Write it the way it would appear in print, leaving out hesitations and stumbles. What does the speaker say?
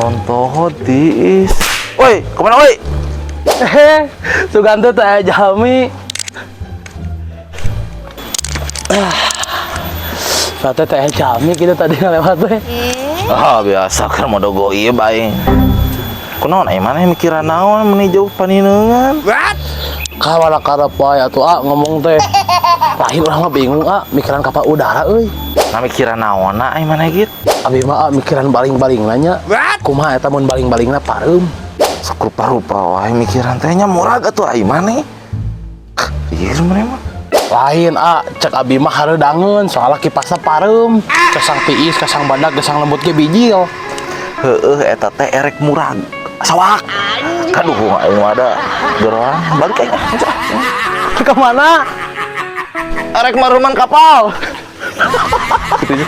Rontoho tiis. Woi, kemana woi? Hehe, sugan teh teu aya jalmi. Ah. Sate teh aya jalmi gitu tadi ngalewat teh. Ah, biasa kan modog ieu bae. Kunaon ai maneh mikiran naon meni jauh panineungan? Kawala karep wae atuh, ah, ngomong teh. Lain, urang mah bingung, ah, mikiran kapal udara euy. Nah, mikiran naonna ai maneh gitu? Abi mah, ah, mikiran baling-baling nanya. Kumaha eta mun baling-balingna pareum? Sok rupa-rupa wae mikiran teh nya, murag atuh ai maneh. Ieu maneh mah. Lain, ah, cek abi mah hareudangeun soalnya kipasna pareum. Kesang tiis, kesang badak, kesang lembut ge bijil. Heueuh, eta teh erek murag. Sawak. Kaduh, aing mah ada gerang balik aing ah. Kemana? Erek mareuman kapal. Gitu.